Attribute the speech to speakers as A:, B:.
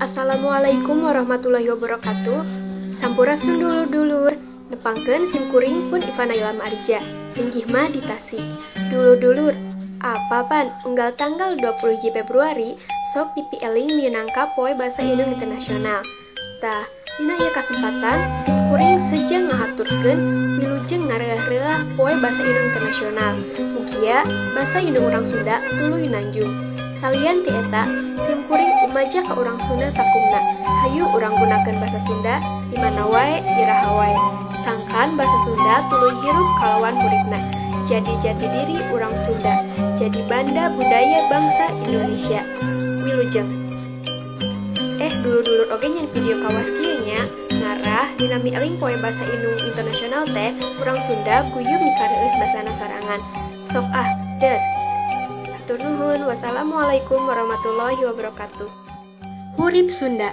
A: Assalamualaikum warahmatullahi wabarakatuh. Sampurasun, dulur-dulur. Nepangkeun sim kuring pun Iva Naila Marja. Linggih mah di Tasik. Dulur-dulur, apa pan unggal tanggal 20 Februari sok dipieling minangka Poe Basa Indung Internasional. Tah, dina ieu kasempatan sim kuring seja ngahaturkeun wilujeng ngareuah-reuah Poe Basa Indung Internasional. Mugia basa indung urang Sunda tuluy nanjung. Salian ti eta, sim kuring umaja ka urang Sunda sakumna. Hayu urang gunakeun basa Sunda di mana wae, iraha wae. Sangkan basa Sunda tuluy hirup kalawan huripna. Jadi jati diri urang Sunda, jadi banda budaya bangsa Indonesia. Wilujeng. Eh, dulur-dulur oge nyieun video kawas kieu nya. Ngarah dina mieling Poe Basa Indung Internasional teh urang Sunda guyub mikareueus basana sorangan. Sok ah, der. Hatur nuhun. Wassalamualaikum warahmatullahi wabarakatuh. Hurip Sunda.